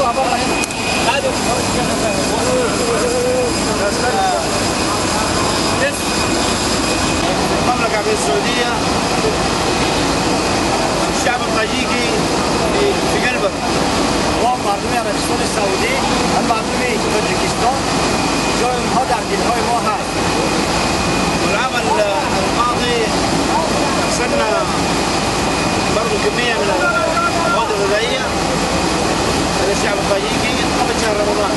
المملكة العربية السعودية، الشعب الطاجيكي في قلبك. ما مردم عربستان سعودی و مردم تاجیکستان جای اونها در دلهای ما هست. والعام الماضي ارسلنا برضو كمية من المواد الغذائية للشعب الطاجيكي قبل شهر رمضان.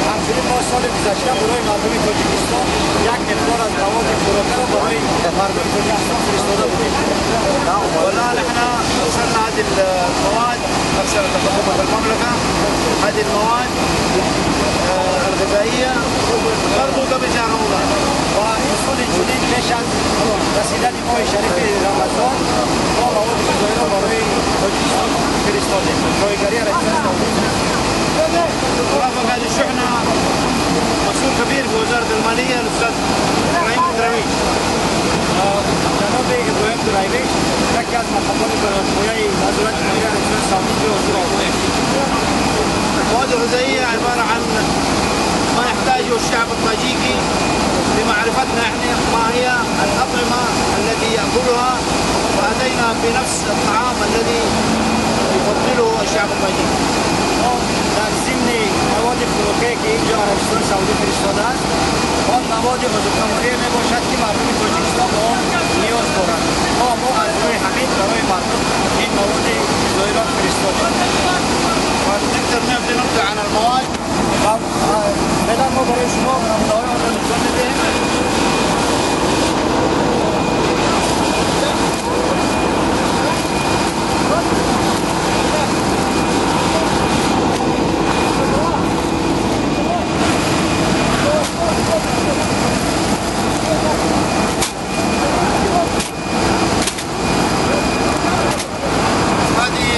همچنین ما سال گذشته برای مردم تاجیکستان یک مقدار از مواد خوراکه را برای مردم تاجیکستان فرستاده بودیم. والآن احنا ارسلنا هذه المواد، ارسلت حكومة المملكة هذه المواد الغذائية برضو قبل شهر رمضان. و این سال چنین پیش از رسیدن ماه شریف رمضان ما مواد غذایی را برای تاجیکستان فرستادیم. رایگری عربستان سعودی. ورافق هذه الشحنة مسؤول كبير في وزارة المالية الأستاذ إبراهيم الدرويش. جناب ابراهیم درویش یکی از مقامات گرانمایه وزارت مالیه عربستان سعودی حضور آورد. المواد الغذائية عبارة عن ما يحتاجه الشعب الطاجيكي بمعرفتنا احنا ما هي الأطعمة التي يأكلها، وأتينا بنفس الطعام الذي يفضله الشعب الطاجيكي. در ضمن مواد خوراکی که اینجا عربستان سعودی فرستاده است، آن مواد غذایی میباشد که مردم تاجیکستان به آن نیاز دارند. ما از روی همین برای مردم این مواد غذایی را فرستادیم. نقدر نعطي نبذة عن المواد. فعلا ما برای شما نمونه‌های آن را نشان می‌دهیم. هذه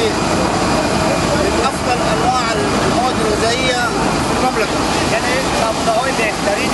من افضل انواع المواد الغذائيه في المملكه. یعنی نمونه‌های بهترین